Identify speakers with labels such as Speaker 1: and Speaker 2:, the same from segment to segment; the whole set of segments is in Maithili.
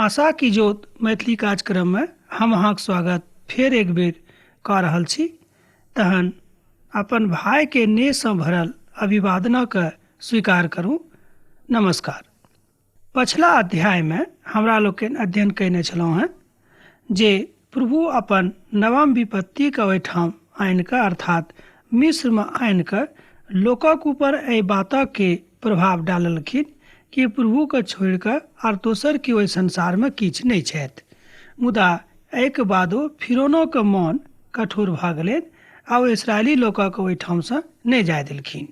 Speaker 1: आशा की ज्योत मैथिली कार्यक्रममे हम अहाँके स्वागत फेर एक बेर कऽ रहल छी। तहन अपन भाइके नेहसँ भरल अभिवादनक स्वीकार करू। नमस्कार। पछिला अध्यायमे हमरा लोकनि अध्ययन कयने छलहुँ हेँ जे प्रभु अपन नवम विपत्तिके ओहिठाम आनि कऽ अर्थात मिस्रमे आनि कऽ लोकक ऊपर एहि बातके प्रभाव डाललखिन कि प्रभुके छोड़ि कऽ आर दोसर केओ एहि संसारमे किछु नहि छथि। मुदा एहिके बादो फिरौनोके मन कठोर भऽ गेलनि आ ओ इस्राएली लोकक ओहिठामसँ नहि जाय देलखिन।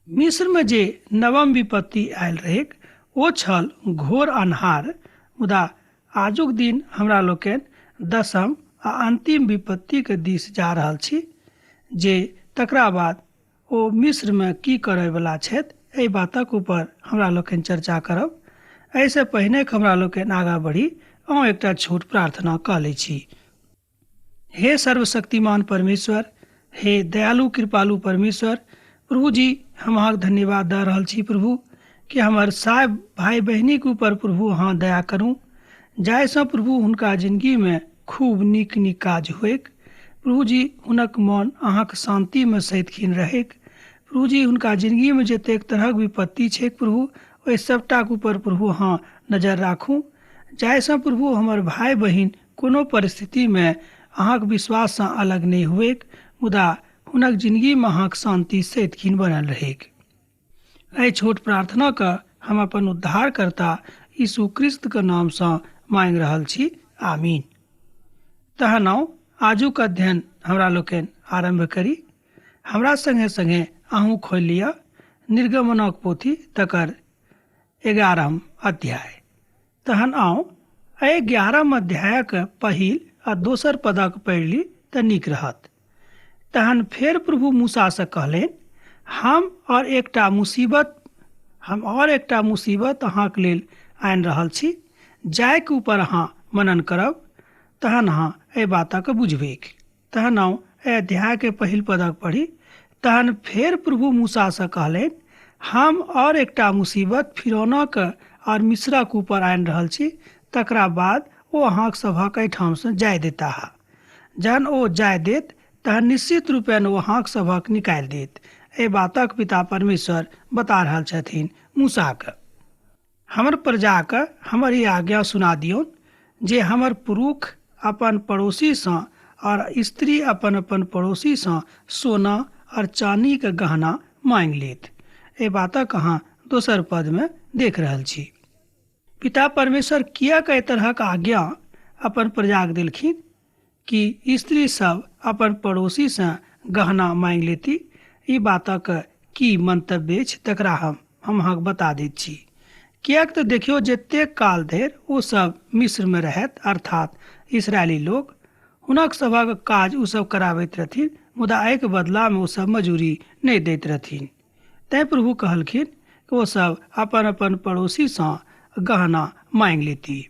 Speaker 1: मिस्रमे जे नवम विपत्ति आयल रहैक ओ छल घोर अन्हार, मुदा आजुक दिन हमरा लोकनि दसम आ अन्तिम विपत्तिक दिस जा रहल छी जे तकरा बाद ओ मिस्रमे की करयवला छथि एहि बातक ऊपर हमरा लोकनि चर्चा करब। एहिसँ पहिने हमरा लोकनि आगाँ बढ़ी, अहूँ एकटा छोट प्रार्थना कऽ लै छी। हे सर्वशक्तिमान परमेश्वर, हे दयालु कृपालु परमेश्वर प्रभु जी, हम अहाँके धन्यवाद दऽ रहल छी प्रभु कि हमर साहेब भाई बहिनीके ऊपर प्रभु अहाँ दया करू, जाहिसँ प्रभु हुनका जिनगीमे खूब नीक नीक काज होइक। प्रभु जी हुनक मन अहाँके शान्तिमे सैतखिन रहैक। प्रभु जी हुनका जिनगीमे जतेक तरहक विपत्ति छैक प्रभु, ओहि सबटाके ऊपर प्रभु अहाँ नजर राखू, जाहिसँ प्रभु हमर भाई बहिन कोनो परिस्थितिमे अहाँक विश्वाससँ अलग नहि हुएक, मुदा हुनक जिनगीमे अहाँक शान्ति सैतखिन बनल रहैक। एहि छोट प्रार्थनाके हम अपन उद्धारकर्ता यीशु क्रिस्तके नामसँ मांगि रहल छी, आमीन। तहन आउ आजुक अध्ययन हमरा लोकनि आरम्भ करी। हमरा संगे संगे अहूँ खोलि लिअ निर्गमनक पोथी तकर 11 अध्याय। तहन आउ एहि 11 अध्यायक पहिल आ दोसर पदक पढ़ि ली तऽ नीक रहत। तहन फेर प्रभु मूसासँ कहलनि, हम और एकटा मुसीबत हम और एकटा मुसीबत अहाँके लेल आनि रहल छी, जाहिके ऊपर अहाँ मनन करब, तहन अहाँ एहि बातक बुझबैक। तहन आउ एहि अध्यायके पहिल पदक पढ़ी। तहन फेर प्रभु मूसासँ कहलनि, हम और एकटा मुसीबत फिरौनक और मिस्रक ऊपर आनि रहल छी, तकरा बाद ओ अहाँक सभक एहिठामसँ जाय देताह। जहन ओ जाय देत तहन निश्चित रूपेण ओ अहाँक सभक निकालि देत। एहि बातक पिता परमेश्वर बता रहल छथिन मूसाके। हमर प्रजाके हमर ई आज्ञा सुना दियौन जे हमर पुरुख अपन पड़ोसीसँ और स्त्री अपन अपन पड़ोसीसँ सोना और चानीके गहना मांगि लेत। एहि बातक अहाँ दोसर पदमे देख रहल छी। पिता परमेश्वर किएक एहि तरहक आज्ञा अपन प्रजाके देलखिन कि स्त्री सब अपन पड़ोसीसँ गहना मांगि लेती? ई बातक की मंतव्य अछि तकरा हम अहाँके बता दैत छी। किएक तऽ देखियौ, जतेक काल धरि ओ सब मिस्रमे रहत, अर्थात इसराइली लोक, हुनक सभक काज ओ सब कराबैत रहथिन, मुदा एहिके बदलामे ओ सब मजूरी नहि दैत रहथिन। तैं प्रभु कहलखिन कि ओ सब अपन अपन पड़ोसीसँ गहना मांगि लेती।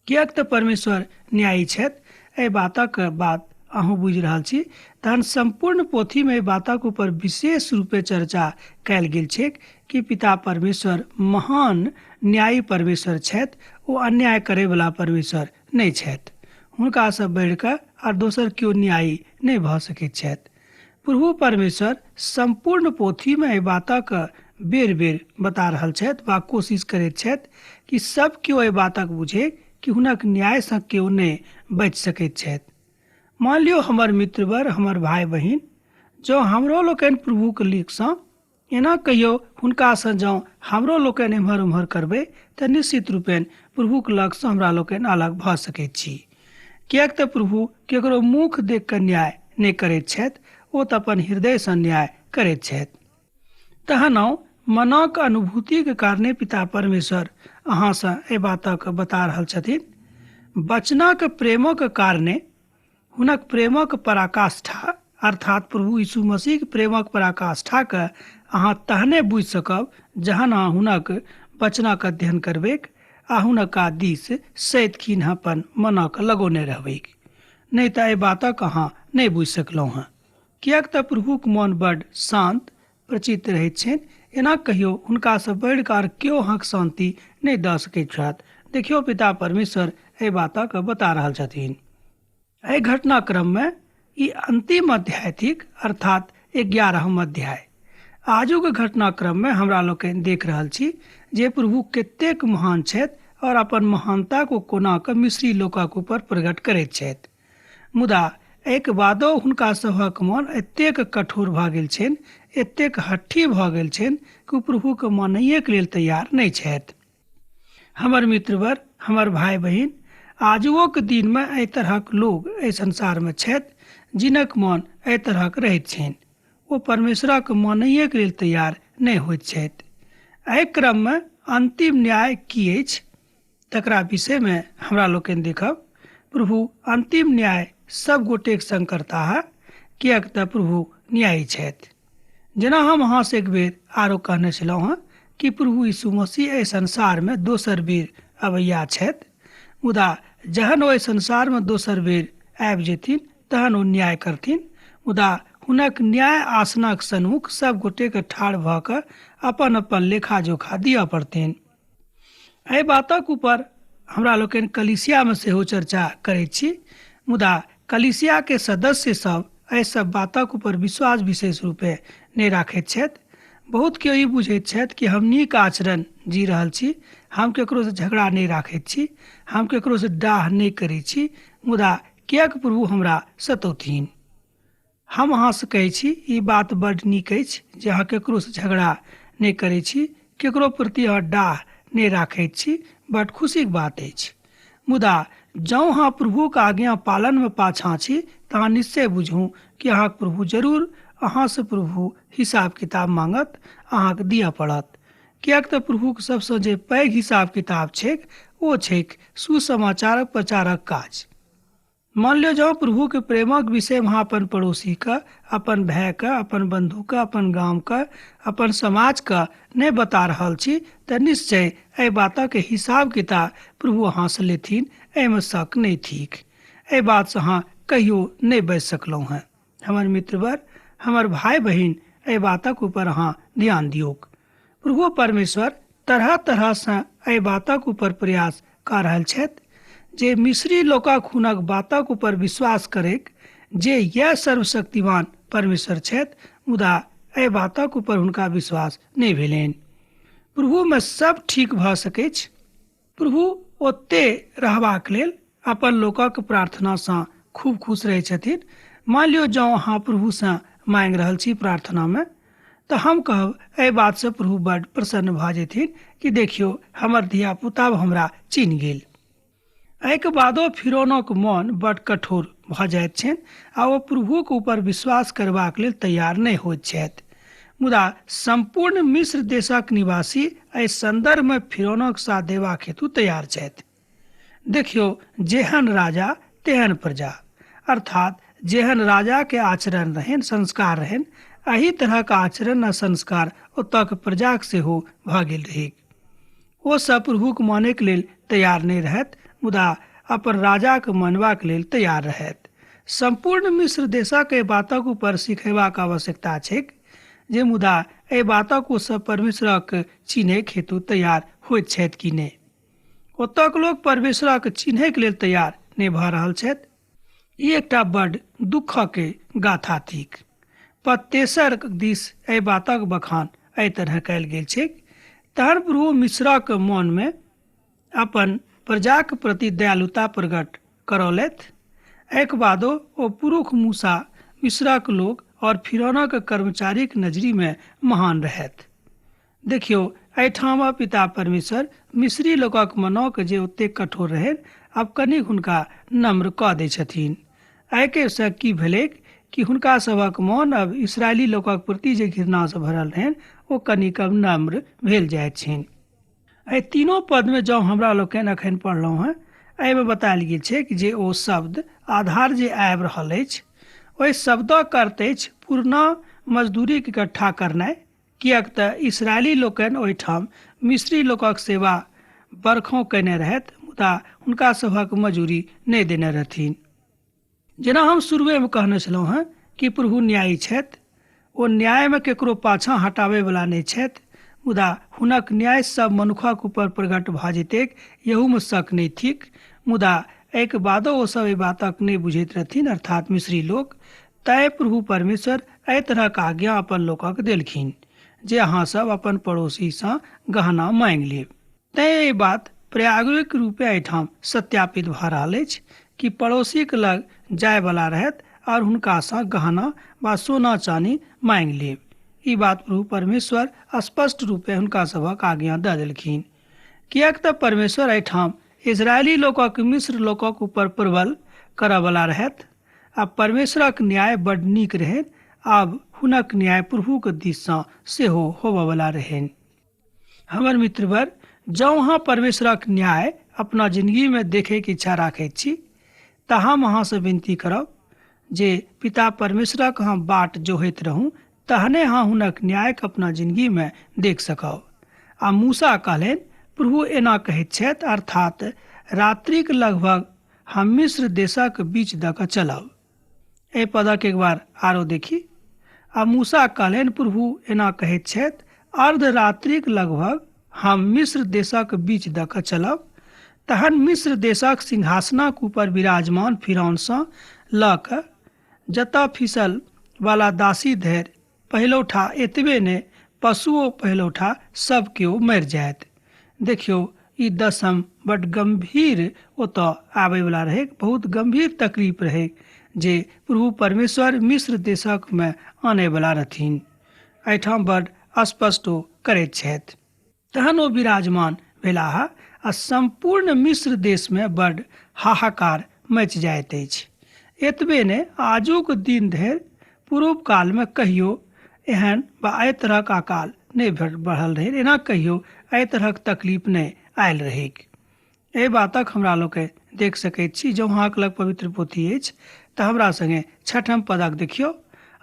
Speaker 1: किएक तऽ परमेश्वर न्यायी छथि, एहि बातक बात अहूँ बुझि रहल छी। तहन सम्पूर्ण पोथीमे एहि बातक ऊपर विशेष रूपे चर्चा कयल गेल छैक कि पिता परमेश्वर महान न्यायी परमेश्वर छथि, ओ अन्याय करयवला परमेश्वर नहि छथि। हुनकासँ बढ़ि कऽ आर दोसर केओ न्यायी नहि भऽ सकैत छथि। प्रभु परमेश्वर सम्पूर्ण पोथीमे एहि बातक बेर बेर बता रहल छथि वा कोशिश करैत छथि कि सब केओ एहि बातक बुझे कि हुनक न्यायसँ केओ नहि बचि सकैत छथि। मान लियौ हमर मित्रवर, हमर भाई बहिन जँ हमरो लोकनि प्रभुके लीकसँ एना कहियो हुनकासँ जँ हमरो लोकनि एम्हर ओम्हर करबै तऽ निश्चित रूपेण प्रभुक लगसँ हमरा लोकनि अलग भऽ सकैत छी। किएक तऽ प्रभु केकरो मुख देख कऽ न्याय नहि करैत छथि, ओ तऽ अपन हृदयसँ न्याय करैत छथि। तहन आउ मनक अनुभूतिके कारणे पिता परमेश्वर अहाँसँ एहि बातक बता रहल छथिन। वचनक प्रेमक कारणे हुनक प्रेमक पराकाष्ठा अर्थात प्रभु यीशु मसीहक प्रेमक पराकाष्ठाके अहाँ तहने बुझि सकब जहन अहाँ हुनक वचनक अध्ययन करबैक आ हुनका दिस सैतखिन अपन मनक लगौने रहबैक। नहि तऽ एहि बातक अहाँ नहि बुझि सकलहुँ हँ। किएक तऽ प्रभुक मन बड्ड शान्त प्रचित रहैत छनि। एना कहियो हुनकासँ बढ़ि कऽ आर केओ अहाँके शान्ति नहि दऽ सकैत छथि, देखियौ, पिता परमेश्वर एहि बातक बता रहल छथिन। एहि घटनाक्रममे ई अंतिम अध्याय थिक, अर्थात 11म अध्याय। आजुक घटनाक्रममे हमरा लोकनि देख रहल छी जे प्रभु कतेक महान छथि और अपन महानता को कोना कऽ मिस्री लोकक ऊपर प्रकट करैत छथि। मुदा एहिके बादो हुनका सभक मन एतेक कठोर भऽ गेल छनि, एतेक हट्ठी भऽ गेल छनि कि ओ प्रभुके मानैएके लेल तैयार नहि छथि। हमर मित्रवर, हमर भाय बहिन, आजुओके दिनमे एहि तरहक लोग एहि संसारमे छथि जिनक मन एहि तरहक रहैत छनि। ओ परमेश्वरक मानैएके लेल तैयार नहि होइत छथि। एहि क्रममे अंतिम न्याय की अछि तकरा विषयमे हमरा लोकनि देखब। प्रभु अंतिम न्याय सब गोटेक संग करताह, किएक तऽ प्रभु न्यायी छथि। जेना हम अहाँसँ एक बेर आरो कहने छलहुँ हँ कि प्रभु यीशु मसीह एहि संसारमे दोसर बेर अबैया छथि, मुदा जहन ओ एहि संसारमे दोसर बेर आबि जेथिन तहन ओ न्याय करथिन। मुदा हुनक न्याय आसनक सन्मुख सब गोटेके ठाढ़ भऽ कऽ अपन अपन लेखा जोखा दिअ पड़तनि। एहि बातक ऊपर हमरा लोकनि कलीसियामे सेहो चर्चा करैत छी, मुदा कलीसियाके सदस्य सब एहि सब बातक ऊपर विश्वास विशेष रूपे नहि राखैत छथि। बहुत केओ ई बुझैत छथि कि हम नीक आचरण जी रहल छी, हम केकरोसँ झगड़ा नहि राखैत छी, हम केकरोसँ डाह नहि करैत छी, मुदा किएक प्रभु हमरा सतौथिन। हम अहाँसँ कहै छी, ई बात बड्ड नीक अछि जे अहाँ केकरोसँ झगड़ा नहि करै छी, केकरो प्रति अहाँ डाह नहि राखैत छी, बड्ड खुशीके बात अछि। मुदा जँ अहाँ प्रभुक आज्ञा पालनमे पाछाँ छी तऽ अहाँ निश्चय बुझू कि अहाँके प्रभु जरूर अहाँसँ प्रभु हिसाब किताब मांगत, अहाँके दिअ पड़त। किएक तऽ प्रभुक सबसँ जे पैघ हिसाब किताब छैक ओ छैक सुसमाचारक प्रचारक काज। मान लियौ जँ प्रभुके प्रेमक विषयमे अहाँ अपन पड़ोसीके, अपन भायके, अपन बन्धुके, अपन गामके, अपन समाजके नहि बता रहल छी तऽ निश्चय एहि बातक हिसाब किताब प्रभु अहाँसँ लेथिन, एहिमे शक नहि थिक। एहि बातसँ अहाँ कहियो नहि बचि सकलहुँ हेँ। हमर मित्रवर, हमर भाय बहिन, एहि बातक ऊपर अहाँ ध्यान दियौक। प्रभु परमेश्वर तरह तरहसँ एहि बातक ऊपर प्रयास कऽ रहल छथि जे मिस्री लोकक हुनक बातक ऊपर विश्वास करैक जे यैह सर्वशक्तिमान परमेश्वर छथि, मुदा एहि बातक ऊपर हुनका विश्वास नहि भेलनि। प्रभुमे सब ठीक भऽ सकैछ। प्रभु ओते रहबाक लेल अपन लोकक प्रार्थनासँ खूब खुश रहै छथिन। मान लियौ जँ अहाँ प्रभुसँ मांगि रहल छी प्रार्थनामे तऽ हम कहब एहि बातसँ प्रभु बड्ड प्रसन्न भऽ जेथिन कि देखियौ हमर धियापुता आब हमरा चिन्ह गेल। एहिके बादो फिरौनक मन बड्ड कठोर भऽ जाइत छनि आ ओ प्रभुक ऊपर विश्वास करबाक लेल तैयार नहि होइत छथि। मुदा सम्पूर्ण मिस्र देशक निवासी एहि सन्दर्भमे फिरौनक साथ देबाक हेतु तैयार छथि। देखियौ, जेहन राजा तेहन प्रजा, अर्थात जेहन राजाके आचरण रहनि, संस्कार रहनि, एहि तरहक आचरण आ संस्कार ओतऽके प्रजाके सेहो भऽ गेल रहैक। ओ सब प्रभुक मानैके लेल तैयार नहि रहथि, मुदा अपन राजाके मानबाक लेल तैयार रहथि। सम्पूर्ण मिस्र देशक एहि बातक ऊपर सिखेबाक आवश्यकता छैक जे मुदा एहि बातक ओ सब परमेश्वरक चिन्हैक हेतु तैयार होइत छथि कि नहि। ओतऽक लोक परमेश्वरक चिन्हैक लेल तैयार नहि भऽ रहल छथि। ई एकटा बड्ड दुःखक गाथा थिक। पद तेसर दिस एहि बातक बखान एहि तरह कयल गेल छैक। तहन प्रभु मिश्रक मनमे अपन प्रजाक प्रति दयालुता प्रकट करौलथि। एहिके बादो ओ पुरुष मूसा मिश्रक लोक और फिरौनक कर्मचारीक नजरिमे महान रहथि। देखियौ, एहिठाम पिता परमेश्वर मिस्री लोकक मनोके जे ओतेक कठोर रहनि आब कनिक हुनका नम्र कऽ दै छथिन। एहिके सँ की भेलैक कि हुनका सभक मन अब इसराइली लोकक प्रति जे घृणासँ भरल रहनि ओ कनिक अब नम्र भेल जाइत छनि। एहि तीनो पदमे जँ हमरा लोकनि अखन पढ़लहुँ हेँ, एहिमे बतायल गेल छैक जे ओ शब्द आधार जे आबि रहल अछि ओहि शब्दक अर्थ अछि पुरना मजदूरीके इकट्ठा करनाइ, किएक तऽ इस्राएली लोकनि ओहिठाम मिस्री लोकक सेवा बरखों कयने रहथि, मुदा हुनका सभक मजूरी नहि देने रहथिन। जेना हम शुरुएमे कहने छलहुँ हेँ कि प्रभु न्यायी छथि, ओ न्यायमे केकरो पाछाँ हटाबयवला नहि छथि, मुदा हुनक न्याय सब मनुखक ऊपर प्रगट भऽ जेतैक एहूमे शक नहि थिक। मुदा एहिके बादो ओ सब एहि बातक नहि बुझैत रहथिन, अर्थात मिस्री लोक। तैँ प्रभु परमेश्वर एहि तरहक आज्ञा अपन लोकक देलखिन जे अहाँ सब अपन पड़ोसीसँ गहना मांगि लेब। तैँ ई बात प्रायोगिक रूपे एहिठाम सत्यापित भऽ रहल अछि कि पड़ोसीक लग जायवला रहथि आओर हुनकासँ गहना वा सोना चानी मांगि लेब। ई बात प्रभु परमेश्वर स्पष्ट रूपे हुनका सभक आज्ञा दऽ देलखिन, किएक तऽ परमेश्वर एहिठाम इजरायली लोकक मिस्र लोकक ऊपर प्रबल करऽवला रहथि आ परमेश्वरक न्याय बड्ड नीक रहनि। आब हुनक न्याय प्रभुक दिससँ सेहो होबऽवला रहनि। हमर मित्रवर, जँ अहाँ परमेश्वरक न्याय अपना जिंदगीमे देखैके इच्छा राखैत छी तऽ हम अहाँसँ विनती करब जे पिता परमेश्वरक अहाँ बाट जोहैत रहू, तहने अहाँ हुनक न्यायके अपना जिंदगीमे देख सकब। आ मूसा कहलनि, प्रभु एना कहैत छथि, अर्थात रात्रिक लगभग हम मिस्र देशक बीच दऽ कऽ चलब। एहि पदक एक बार आरो देखी। आ मूसा कहलनि, प्रभु एना कहैत छथि, अर्धरात्रिक लगभग हम मिस्र देशक बीच दऽ कऽ चलब। तहन मिस्र देशक सिंहासनक ऊपर विराजमान फिरौनसँ लऽ कऽ जतऽ फिसल वाला दासी धरि पहिलौठा, एतबे नहि पशुओ पहिलौठा सब केओ मरि जायत। देखियौ, ई दशम बड गंभीर ओतऽ आबैवला रहै, बहुत गंभीर तकलीफ रहै जे प्रभु परमेश्वर मिस्र देशक मे आनैवला रहथिन। एहिठाम बड स्पष्ट ओ करैत छथि। तहन ओ विराजमान भेलाह आ सम्पूर्ण मिस्र देशमे बड हाहाकार मचि जाइत अछि। एतबे नहि, आजुक दिन धरि पूर्व कालमे कहियो एहन वा एहि तरहक अकाल नहि बढ़ल रहै, एना कहियो एहि तरहक तकलीफ नहि आयल रहैक। एहि बातक हमरा लोकनि देख सकैत छी। जँ अहाँक लग पवित्र पोथी अछि तऽ हमरा संगे छठम पदक देखियौ।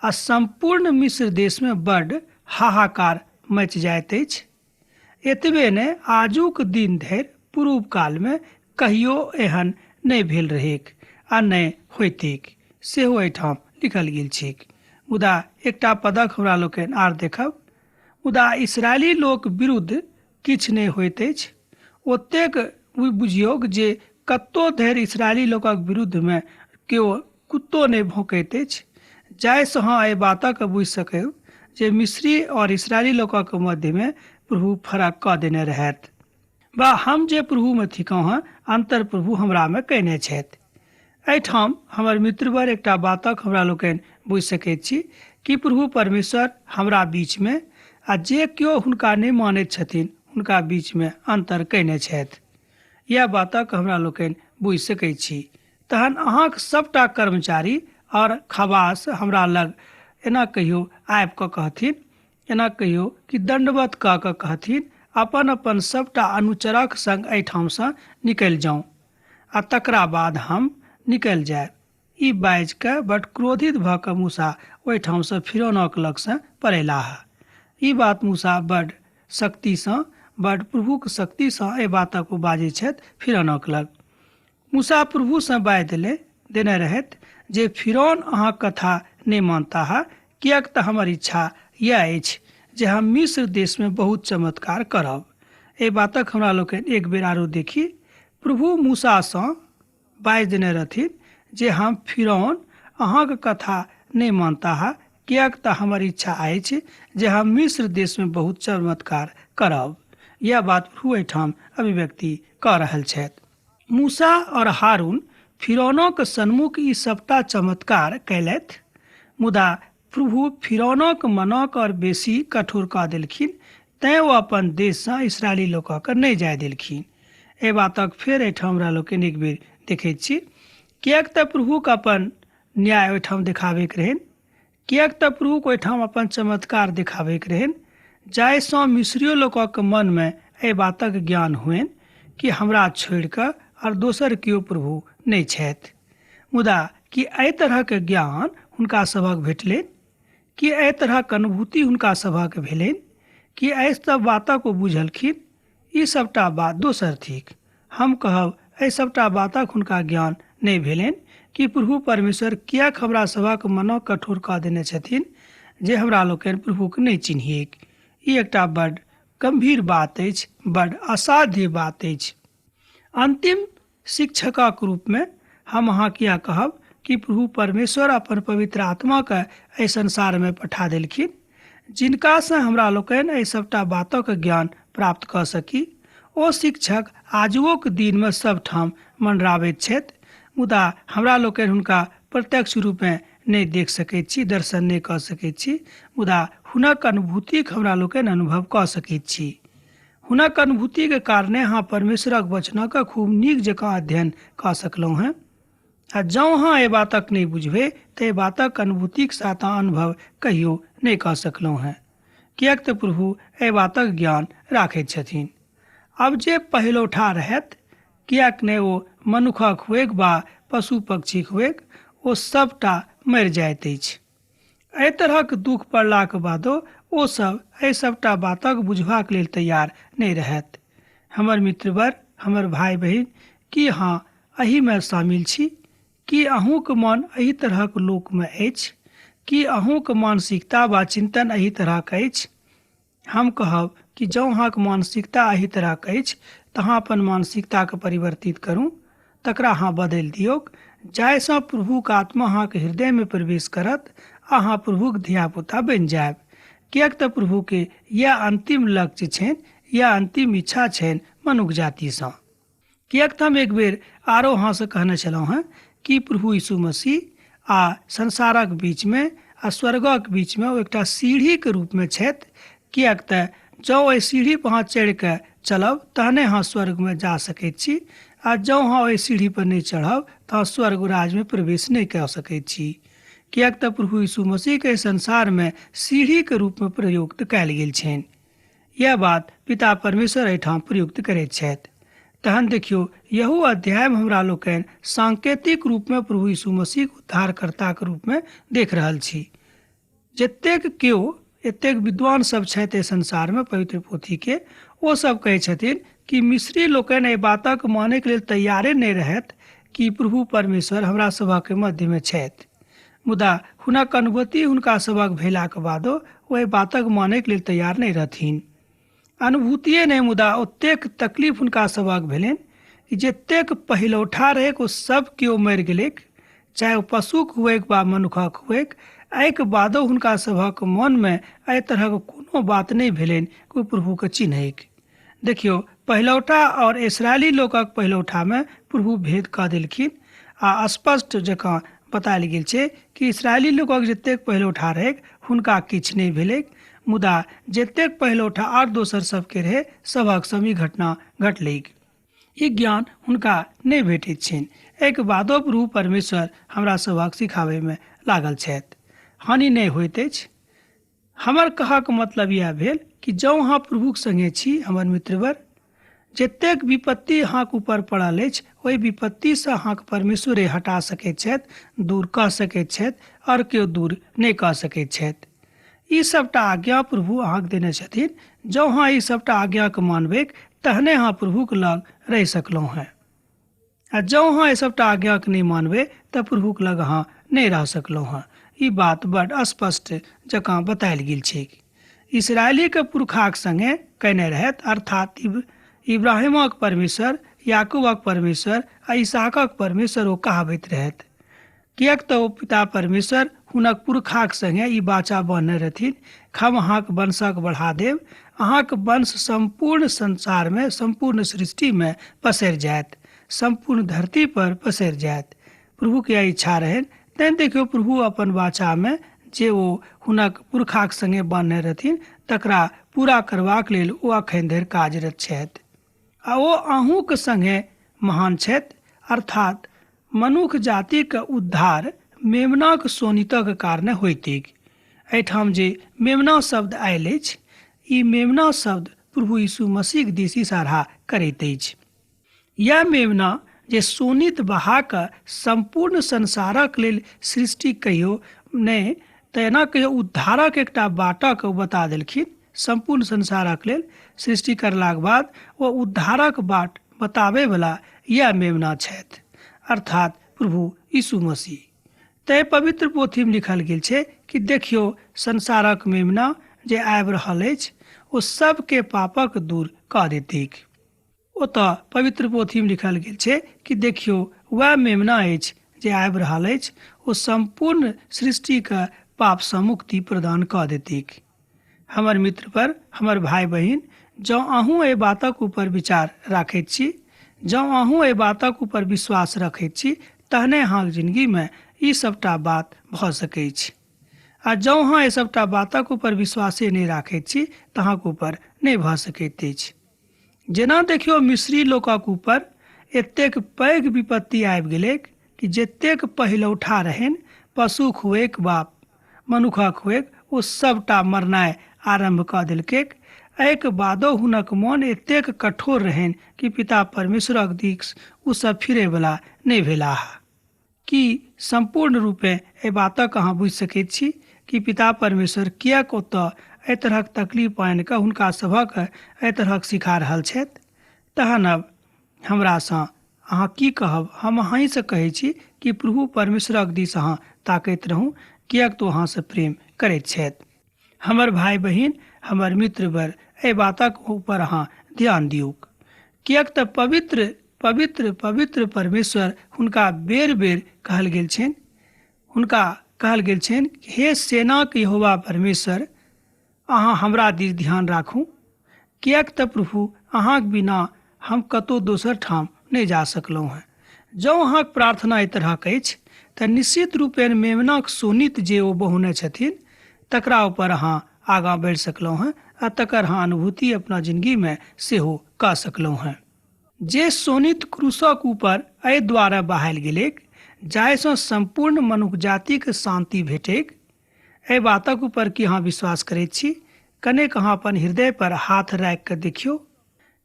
Speaker 1: आ सम्पूर्ण मिस्र देशमे बड हाहाकार मचि जाइत अछि। एतबे नहि, आजुक दिन धरि पूर्व कालमे कहियो एहन नहि भेल रहैक आ नहि होइतैक, सेहो एहिठाम लिखल गेल छैक। मुदा एकटा पदक हमरा लोकनि आर देखब। मुदा इसराइली लोक विरुद्ध किछु नहि होइत अछि। ओतेक बुझियौक जे कतौ धरि इसराइली लोकक विरुद्धमे केओ कुत्तो नहि भौंकैत अछि, जाहिसँ अहाँ एहि बातक बुझि सकब जे मिस्री और इसराइली लोकक मध्यमे प्रभु फरक कऽ देने रहथि। वा हम जे प्रभुमे थिकहुँ हँ, अन्तर प्रभु हमरामे कयने छथि। एहिठाम हमर मित्रवर एकटा बातक हमरा लोकनि बुझि सकैत छी कि प्रभु परमेश्वर हमरा बीचमे आ जे केओ हुनका नहि मानैत छथिन हुनका बीचमे अन्तर कयने छथि। इएह बातक हमरा लोकनि बुझि सकैत छी। तहन अहाँक सबटा कर्मचारी और खवास हमरा लग एना कहियो आबि कऽ कहथिन, एना कहियो कि दण्डवत कऽ कऽ कहथिन, अपन अपन सबटा अनुचरक संग एहिठामसँ निकलि जाउ आ तकरा बाद हम निकलि जायब। ई बाजि कऽ बड क्रोधित भऽ कऽ मूसा ओहिठामसँ फिरौनक लगसँ पड़यलाह। ई बात मूसा बड शक्तिसँ, बड प्रभुक शक्तिसँ एहि बातक ओ बाजैत छथि फिरौनक लग। मूसा प्रभुसँ बाजि देने रहथि जे फिरौन अहाँक कथा नहि मानताह, किएक तऽ हमर इच्छा इएह अछि जे हम मिस्र देशमे बहुत चमत्कार करब। एहि बातक हमरा लोकनि एक बेर आरो देखी। प्रभु मूसासँ बाजि देने रहथिन जे हम फिरौन अहाँक कथा नहि मानताह, किएक तऽ हमर इच्छा अछि जे हम मिस्र देशमे बहुत चमत्कार करब। इएह बात प्रभु एहिठाम अभिव्यक्ति कऽ रहल छथि। मूसा और हारून फिरौनक सन्मुख ई सबटा चमत्कार कयलथि, मुदा प्रभु फिरौनक मनक और बेसी कठोर कऽ देलखिन, तैँ ओ अपन देशसँ इसराइली लोकके नहि जाय देलखिन। एहि बातक फेर एहिठाम हमरा लोकनि एक बेर देखैत छी, किएक तऽ प्रभुके अपन न्याय ओहिठाम देखाबैके रहनि, किएक तऽ प्रभुक ओहिठाम अपन चमत्कार देखाबैके रहनि, जाहिसँ मिस्रियो लोकक मनमे एहि बातक ज्ञान होइन कि हमरा छोड़ि कऽ आर दोसर केओ प्रभु नहि छथि। मुदा कि एहि तरहक ज्ञान हुनका सभक भेटलनि? कि एहि तरहक अनुभूति हुनका सभक भेलनि? कि एहि सब बातक ओ बुझलखिन? ई सबटा बात दोसर थिक। हम कहब एहि सबटा बातक हुनका ज्ञान नहि भेलनि कि प्रभु परमेश्वर किएक हमरा सभक मनक कठोर कऽ देने छथिन जे हमरा लोकनि प्रभुक नहि चिन्हिएक। ई एकटा बड गम्भीर बात अछि, बड असाध्य बात अछि। अन्तिम शिक्षकक रूपमे हम अहाँके इएह कहब कि प्रभु परमेश्वर अपन पवित्र आत्माके एहि संसारमे पठा देलखिन, जिनकासँ हमरा लोकनि एहि सभटा बातक ज्ञान प्राप्त कऽ सकी। ओ शिक्षक आजुओक दिनमे सभठाम मंडराबैत छथि, मुदा हमरा लोकनि हुनका प्रत्यक्ष रूपेँ नहि देख सकैत छी, दर्शन नहि कऽ सकैत छी, मुदा हुनक अनुभूतिक हमरा लोकनि अनुभव कऽ सकैत छी। हुनक अनुभूतिके कारणे अहाँ परमेश्वरक वचनक खूब नीक जकाँ अध्ययन कऽ सकलहुँ हेँ। आ जँ अहाँ एहि बातक नहि बुझबै तऽ एहि बातक अनुभूतिक साथ अहाँ अनुभव कहियो नहि कऽ सकलहुँ हेँ, किएक तऽ प्रभु एहि बातक ज्ञान राखैत छथिन। आब जे पहिलौठा रहत, किएक नहि ओ मनुखक हुएक वा पशु पक्षीक हुएक, ओ सभटा मरि जाइत अछि। एहि तरहक दुःख पड़लाक बादो ओ सब एहि सभटा बातक बुझबाक लेल तैयार नहि रहत। हमर मित्रवर, हमर भाय बहिन, की अहाँ एहिमे शामिल छी? की अहूँक मन एहि तरहक लोकमे अछि? की अहूँक मानसिकता वा चिन्तन एहि तरहक अछि? हम कहब कि जँ अहाँक मानसिकता एहि तरहक अछि तऽ अहाँ अपन मानसिकताके परिवर्तित करू, तकरा अहाँ बदलि दियौक, जाहिसँ प्रभुक आत्मा अहाँक हृदयमे प्रवेश करत आ अहाँ प्रभुक धियापुता बनि जायब। किएक तऽ प्रभुके इएह अन्तिम लक्ष्य छनि, इएह अन्तिम इच्छा छनि मनुख जातिसँ। किएक तऽ हम एक बेर आरो अहाँसँ कहने छलहुँ हेँ कि प्रभु यीशु मसीह आ संसारक बीचमे आ स्वर्गक बीचमे ओ एकटा सीढ़ीके रूपमे छथि। किएक तऽ जँ ओहि सीढ़ीपर अहाँ चढ़ि कऽ चलब तहने अहाँ स्वर्गमे जा सकैत छी, आ जँ अहाँ ओहि सीढ़ीपर नहि चढ़ब तऽ अहाँ स्वर्ग राज्यमे प्रवेश नहि कऽ सकैत छी। किएक तऽ प्रभु यीशु मसीहके एहि संसारमे सीढ़ीके रूपमे प्रयुक्त कयल गेल छनि। यैह बात पिता परमेश्वर एहिठाम प्रयुक्त करैत छथि। तहन देखियौ, यहू अध्यायमे हमरा लोकनि सांकेतिक रूपमे प्रभु यीशु मसीहक उद्धारकर्ताक रूपमे देख रहल छी। जतेक केओ एतेक विद्वान सब छथि एहि संसारमे पवित्र पोथीके, ओ सब कहै छथिन कि मिस्री लोकनि एहि बातक मानैके लेल तैयारे नहि रहथि कि प्रभु परमेश्वर हमरा सभक मध्यमे छथि। मुदा हुनक अनुभूति हुनका सभक भेलाक बादो ओ एहि बातक मानैके लेल तैयार नहि रहथिन। अनुभूतिए नहि, मुदा ओतेक तकलीफ हुनका सभक भेलनि कि जतेक पहिलौठा रहैक ओ सब केओ मरि गेलैक, चाहे ओ पशुक हुएक वा मनुखक हुएक। एहिके बादो हुनका सभक मनमे एहि तरहक कोनो बात नहि भेलनि कि ओ प्रभुके चिन्हैक। देखियौ, पहिलौठा आओर इसराइली लोकक पहिलौठामे प्रभु भेद कऽ देलखिन आ स्पष्ट जकाँ बतायल गेल छै कि इसराइली लोकक जतेक पहिलौठा रहैक हुनका किछु नहि भेलैक, मुदा जतेक पहिलौठा आर दोसर सबके रहै सभक संग ई घटना घटलैक। ई ज्ञान हुनका नहि भेटैत छनि। एहिके बादो प्रभु परमेश्वर हमरा सभक सिखाबैमे लागल छथि। हानि नहि होइत अछि। हमर कहक मतलब इएह भेल कि जँ अहाँ प्रभुक संगे छी हमर मित्रवर, जतेक विपत्ति अहाँक ऊपर पड़ल अछि ओहि विपत्तिसँ अहाँक परमेश्वरे हटा सकैत छथि, दूर कऽ सकैत छथि, आओर केओ दूर नहि कऽ सकैत छथि। ई सभटा आज्ञा प्रभु अहाँक देने छथिन। जँ अहाँ ई सभटा आज्ञाके मानबैक तहने अहाँ प्रभुक लग रहि सकलहुँ हेँ, आ जँ अहाँ एहि सभटा आज्ञाके नहि मानबै तऽ प्रभुक लग अहाँ नहि रहि सकलहुँ हेँ। ई बात बड स्पष्ट जकाँ बतायल गेल छैक। इसराइलीके पुरखाक संगे कयने रहथि, अर्थात इब्राहिमक परमेश्वर, याकूबक परमेश्वर आ इसहाकक परमेश्वर ओ कहाबैत रहथि। किएक तऽ ओ पिता परमेश्वर हुनक पुरखाक संगे ई वाचा बान्हने रहथिन, हम अहाँक वंशक बढ़ा देब, अहाँक वंश सम्पूर्ण संसारमे, सम्पूर्ण सृष्टिमे पसरि जायत, सम्पूर्ण धरती पर पसरि जायत। प्रभुके यैह इच्छा रहनि। तैँ देखियौ, प्रभु अपन वाचामे जे ओ हुनक पुरखाक संगे बान्हने रहथिन तकरा पूरा करबाक लेल ओ अखन धरि कार्यरत छथि। आ ओ अहूँक संगे महान छथि, अर्थात मनुख जातिक उद्धार मेमनाक शोणितक कारणे होइतैक। एहिठाम जे मेमना शब्द आयल अछि, ई मेमना शब्द प्रभु यीशु मसीहक दिस इशारा करैत अछि। यैह मेमना जे शोणित बहा कऽ सम्पूर्ण संसारक लेल सृष्टि कहियो नहि तऽ एना कहियो उद्धारक एकटा बाटक ओ बता देलखिन। सम्पूर्ण संसारक लेल सृष्टि करलाक बाद ओ उद्धारक बाट बताबैवला यैह मेमना छथि, अर्थात प्रभु यीशु मसीह। तैँ पवित्र पोथीमे लिखल गेल छै कि देखियौ संसारक मेमना जे आबि रहल अछि ओ सबके पापक दूर कऽ देतैक। ओतऽ पवित्र पोथीमे लिखल गेल छै कि देखियौ वएह मेमना अछि जे आबि रहल अछि, ओ सम्पूर्ण सृष्टिके पापसँ मुक्ति प्रदान कऽ देतैक। हमर मित्र पर, हमर भाय बहिन, जँ अहूँ एहि बातक ऊपर विचार राखैत छी, जँ अहूँ एहि बातक ऊपर विश्वास रखैत छी, तहने अहाँक जिनगीमे ई सबटा बात भऽ सकैछ। आ जँ अहाँ एहि सबटा बातक ऊपर विश्वासे नहि राखैत छी तऽ अहाँक ऊपर नहि भऽ सकैत अछि। जेना देखियौ मिस्री लोकक ऊपर एतेक पैघ विपत्ति आबि गेलैक कि जतेक पहिलौठा रहनि, पशुक हुएक वा मनुखक हुएक, ओ सबटा मरनाइ आरम्भ कऽ देलकैक। एहिके बादो हुनक मन एतेक कठोर रहनि कि पिता परमेश्वरक दिस ओ सब फिरैवला नहि भेलाह। की सम्पूर्ण रूपेँ एहि बातक अहाँ बुझि सकैत छी कि पिता परमेश्वर किएक ओतऽ एहि तरहक तकलीफ आनि कऽ हुनका सभक एहि तरहक सिखा रहल छथि? तहन अब हमरासँ अहाँ की कहब? हम अहीँसँ कहै छी कि प्रभु परमेश्वरक दिस अहाँ ताकैत रहू, किएक तऽ ओ अहाँसँ प्रेम करैत छथि। हमर भाय बहिन, हमर मित्रवर, एहि बातक ऊपर अहाँ ध्यान दियौक, किएक तऽ पवित्र पवित्र पवित्र परमेश्वर हुनका बेर बेर कहल गेल छनि। हुनका कहल गेल छनि, हे सेनाक यहोवा परमेश्वर, अहाँ हमरा दिस ध्यान राखू, किएक तऽ प्रभु अहाँक बिना हम कतहु दोसर ठाम नहि जा सकलहुँ हेँ। जँ अहाँक प्रार्थना एहि तरहक अछि तऽ निश्चित रूपेण मेमनाक शोणित जे ओ बहौने छथिन तकरा ऊपर अहाँ आगाँ बढ़ि सकलहुँ हेँ आ तकर अहाँ अनुभूति अपना जिनगीमे सेहो कऽ सकलहुँ हेँ। जे शोणित क्रूसक ऊपर एहि द्वारा बहायल गेलैक जाहिसँ सम्पूर्ण मनुख जातिक शान्ति भेटैक, एहि बातक ऊपर की अहाँ विश्वास करैत छी? कनेक अहाँ अपन हृदय पर हाथ राखि कऽ देखियौ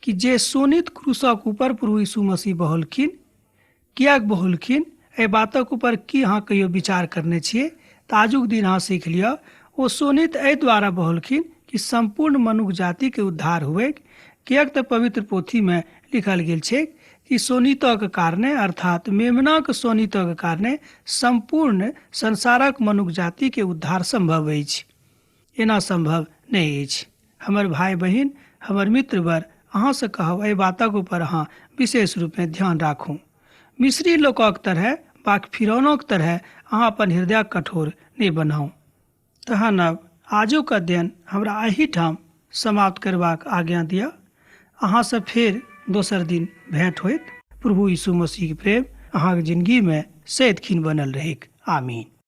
Speaker 1: कि जे शोणित क्रूसक ऊपर प्रभु यीशु मसीह बहौलखिन, किएक बहौलखिन, एहि बातक ऊपर की अहाँ कहियो विचार करने छियै? तऽ आजुक दिन अहाँ सीख लिअ, ओ शोणित एहि द्वारा बहौलखिन कि सम्पूर्ण मनुख जातिके उद्धार हुएक, किएक तऽ पवित्र पोथीमे लिखल गेल छैक कि शोणितक कारणे, अर्थात मेमनाक शोणितक कारणे सम्पूर्ण संसारक मनुख जातिके उद्धार सम्भव अछि। एना सम्भव नहि अछि। हमर भाय बहिन, हमर मित्रवर, अहाँसँ कहब एहि बातक ऊपर अहाँ विशेष रूपेँ ध्यान राखू। मिस्री लोकक तरहे वा फिरौनक तरहे अहाँ अपन हृदय कठोर नहि बनाउ। तहन आब आजुक अध्ययन हमरा एहिठाम समाप्त करबाक आज्ञा दिअ। अहाँसँ फेर दोसर दिन भेंट होयत। प्रभु यीशु मसीहक प्रेम अहाँक जिनगीमे सदिखन बनल रहैक। आमीन।